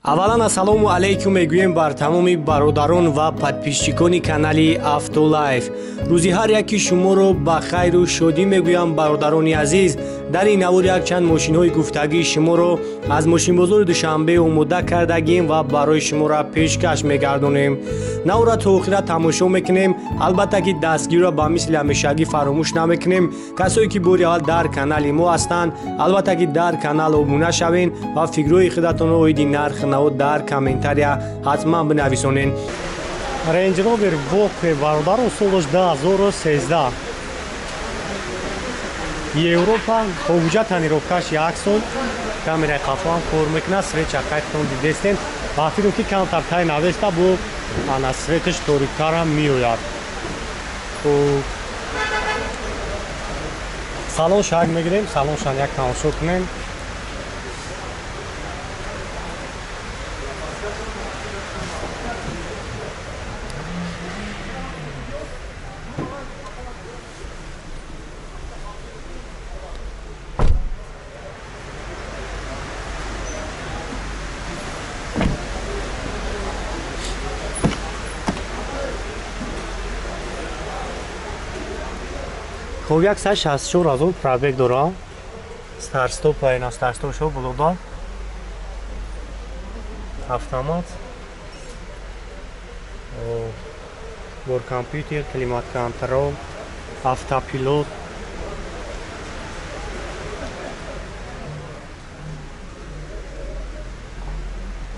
Аввалан ассалому алайкум мегӯем бар тамоми бародарон ва подписчикони канали Автолайф. Рӯзи ҳар яки шуморо ба хайру шодӣ мегӯям, бародарони азиз. Дар ин навор якчанд мошинҳои гуфтагии шуморо аз мошинбозори Душанбе омода кардагим ва барои шуморо пешкаш мегардонем. Навора то охира тамошо мекунем. Албатта ки дастгириро ба мисли ҳамешагӣ фаромӯш намекунем. Касое ки бори аввал дар канали мо ҳастанд, албатта ки дар канал обуна шавен ва фикрҳои худатонро оиди нарх наво дар комментария ҳатман бинависонед. Range Rover Vogue бародарон солаш 2013. Европа ҳуҷҷат тонировкаш як сол, камераи қафоам кор мекунад, свет чаққайтон дидестен. Ба фикрам ки камтар тай навеста бо ана светаш ториктарам меояд. Салон шак мегирем, салоншан як тамошо кунем. Хоб 164 ҳазор пробег дорам. Старстоп айна старстоп шо булуда. Автомат. Бор компютер, климат контрол, автопилот.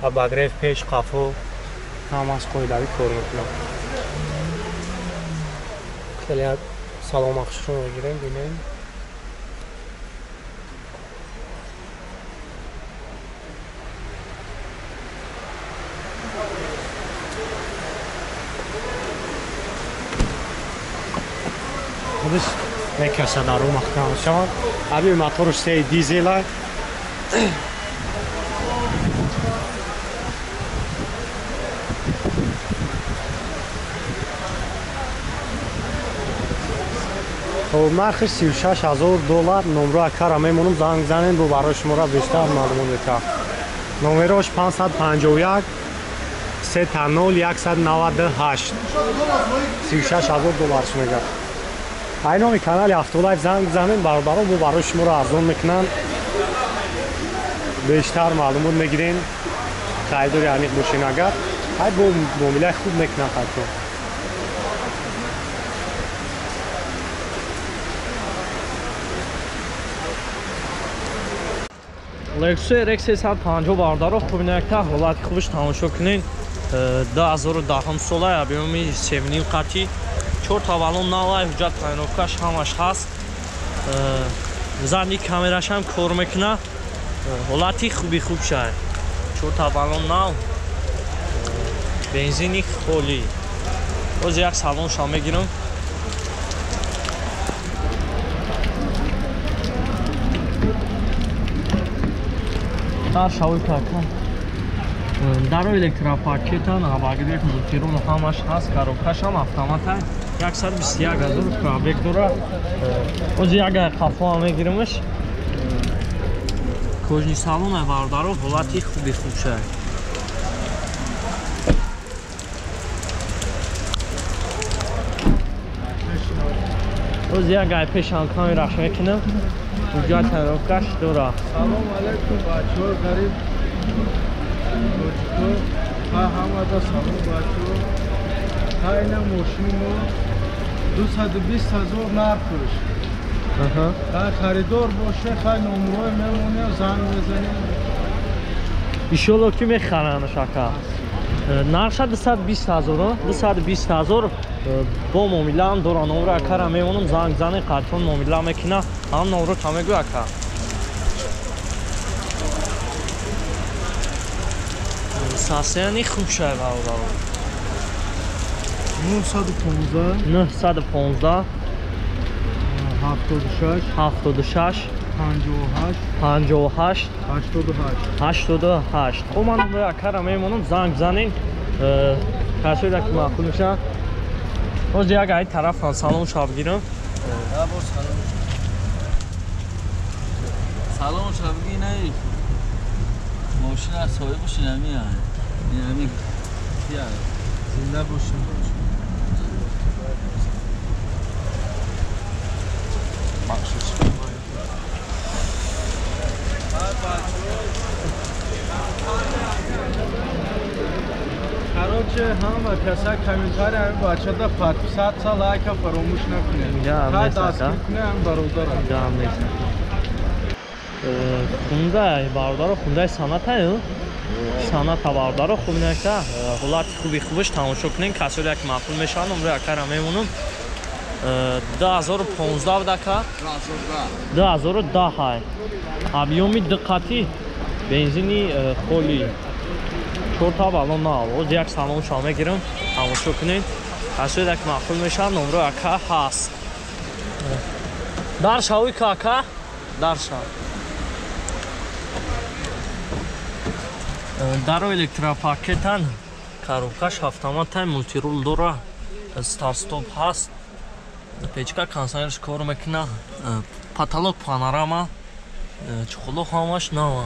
Обогрев пеш қафо ҳамаш қоидавӣ кор мекунад. Хеле салом ахшро мегирем, бинем. Худаш мекаша дар рӯ маҳкам шавад. Аби моторш се дизела. Нархиш 36 ҳазор доллар. Номро акара мемонам, занг занем, бо барои шуморо бештар маълумот метавам. Номерош 551 30 198 36 ҳазор долларш мегӯяд. Ай номи канали Автолайф занг занем, бародарон, бо барои шуморо арзон мекунанд. Бештар маълумот мегирем. Харидори аниқ бошен агар, ай бо муомилаи хуб мекунанд ҳатто. Lexus RX 350 бародаро, хуб инакта ҳолати хубаш тамошо кунед. 2010 сола объёми 7.5 қати, 4 тавалон навай, ҳуҷҷат тайиновкаш ҳамаш ҳаст. Задни камераш ҳам кор мекунад. Ҳолати хуби хуб шай. 4 тавалон нав, бензини холӣ. Боз як салоншам мегирам. Дар шавӣ кака. Даро электропакетан, обогрев, мультирул ҳамаш ҳаст, коробкашам автомата. 121 ҳазор пробег дора. Оз як қафоам мегиримш. Кожни салон бародаро, ҳолати хуби хуб шай. Оз як гай пешам камераш мекунам. Ҳуҷҷат тайёркаш дора. Салом алайкум бачаҳо, ғариб тоҷико, ҳа ҳамада салом бачаҳо. Ҳа ина мошини мо 220 ҳазор нархш. Ҳа харидор боше, хай номрои мемонем, занг мезанем. Иншолло ки мехаранаш ака. Нарша 220 ҳазор, 220 ҳазор бо муомилаам дора. Номро акара мемонам, занг занем, қатъон муомила мекуна. Ҳам номро та мегӯ ака. Сасияни хуб шай бародаро. 915 915 76 76 58 58 88 88. Хуб ман номрои акара мемонам, занг занем. Касоеро ки маъқул мешавад. Боз як ай тарафам салон шаб гирам. Салон шабги най. Мошина соҳибаш инами инами кия? Зинда бошем. Бахшиш. Короче, ҳама каса комментарий ҳами бачада подписаться, лайка фаромӯш накунед. Хай дастгир кунед ҳами бародарам. Гам нест. Хундай бародаро, хундай санъатаю? Санъата бародаро, хуб инакта ҳолати хуби хубаш тамошо кунед. Касоне ки маъқул мешаванд, умри акара мемонам. 2015 будака? 2010 ҳай. Объёми диққати бензини холӣ. Чорта балон нав. Оз як салоншо мегирам, тамошо кунед. Касоне ки маъқул мешаванд, номро ака ҳаст. Дар шавӣ ка ака? Дар шав. Даро электропакетан, коробкаш автоматай, мультирул дора, старт-стоп ҳаст, печка кондиционерш кор мекуна, потолок панорама, чухло ҳамаш нава.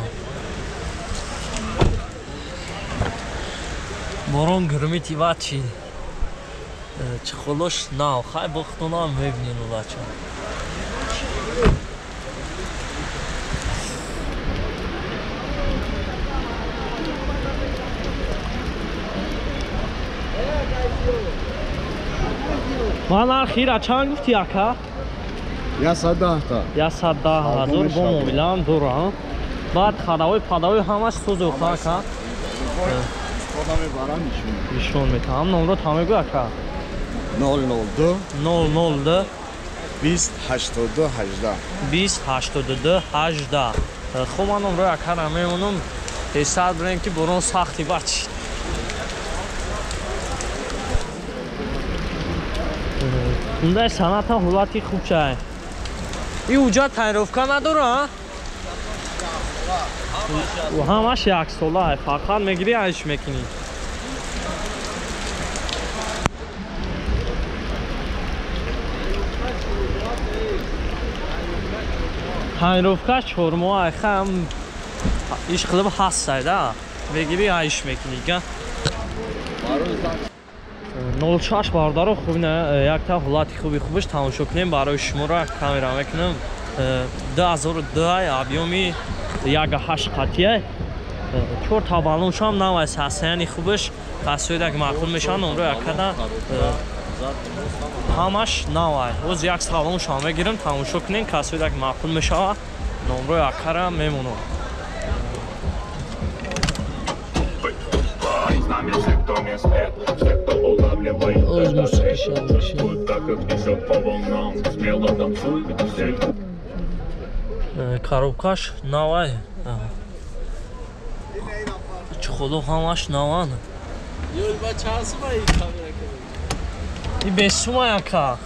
Борон гурмит ива чи чухлош нав, хай бохтонам мебинен улача. Ман нархира чанд гуфти ака? 110 та. 110 ҳазор бо мобилам дора. Баъд хадавои падавои ҳамаш сӯзохта ака. Нишон метаҳам. Номро та мегӯ ака? 002 002 20 82 18 20 82 18. Хуб, ман номрои акара мемонам. Тезтар бирем ки борон сахти бачид. Хундай санъата ҳолати хуб чай. И уҷа тайровка надора? Ҳамаш яксола, фақат мегирӣ айш мекунӣ. Тайровка чормоҳа, хам иш қилиб ҳастай да. Мегирӣ айш мекунӣ га. 06 бародаро, хуб якта ҳолати хуби хубаш тамошо кунем. Барои шуморо камера мекунам. 2002 объёми 1.8 қатия. Чор та балоншам навай сасаяни хубаш. Касоида ки маъқул мешаванд, номро якада ҳамаш навай. Оз як салоншам мегирам, тамошо кунем. Касоида ки маъқул мешавад, номро якара мемонам. Коробкаш навай. Чухоло ҳамаш наван. И бесума яка.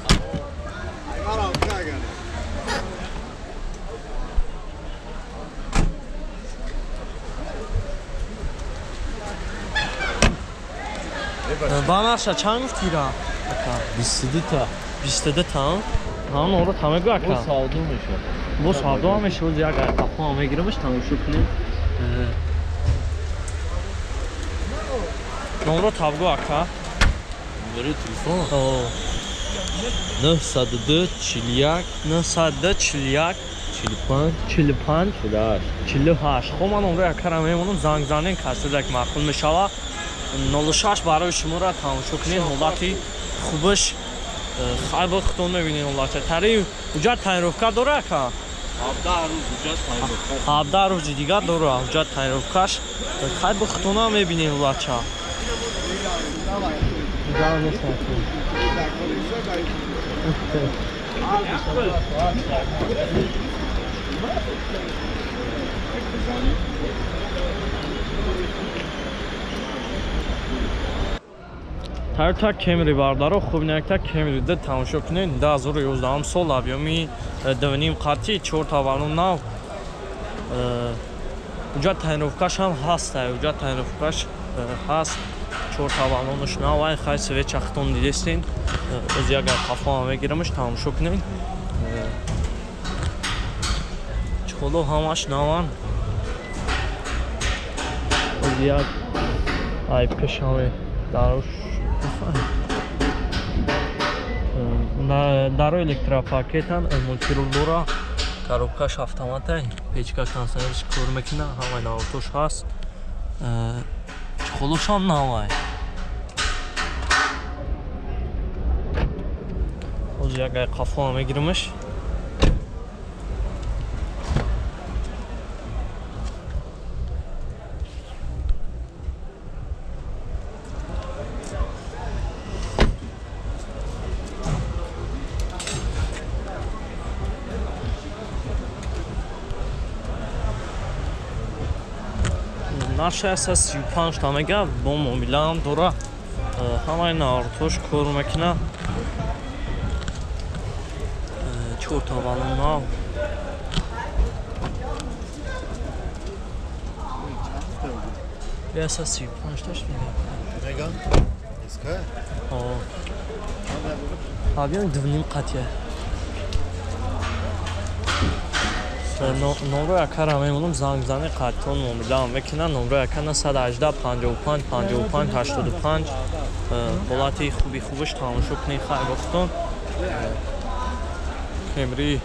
Ба нарша чанд гуфтира? Ака. 22 та. 22 та? Ҳа, номро та мегӯ ака. Бо савдо мешавад. Бо савдо мешавад, як қафо мегирамаш, тамошо кунем. Номро табгӯ ака. Номери телефон? 902 41 902 41 45 45 48 48. Хуб, ман номрои акара мемонам, занг занен, касоде ки маъқул мешавад. 06 барои шуморо тамошо кунед. Ҳолати хубаш хай бо худтон мебинед ҳолата. Тари ҳуҷҷат тайровка дора ака? 17 рӯз ҳуҷҷат тайровка. 17 рӯзи дигар дора ҳуҷҷат тайровкаш. Хай бо худтонам мебинед ҳолатча. Toyota Camry бародаро, хуб инакта Camry д тамошо кунед. 2011 сол объёми 2.5 қатӣ, 4 та балон нав. Уҷа тайровкаш ҳам ҳаст, уҷа тайровкаш ҳаст. 4 та балонаш нав, ай хай свеча хитон дидестин. Оз як қафо мегирамаш, тамошо кунед. Чхоло ҳамаш наван. Як ай пешаме дарош даро электропакетан, мультирул дора, коробкаш автомата, печка кондиционерш кор мекуна, ҳамаи навотош ҳаст. Чехолошам навай. Ҳозир як ай қафоам мегиримаш. Нарша 135 та мега, бо мобилаам дора, ҳамаи навортош кор мекуна. Чорта балон нав. Бия 135 таш мега. Мега? Иска? Ҳа, биём дувним қатия. Номро якара мемонам, занг зани қаттон муомилаам мекунам. Номро яка 918 55 55 85. Ҳолати хуби хубаш тамошо кунед, хайр бохтон. Кемри.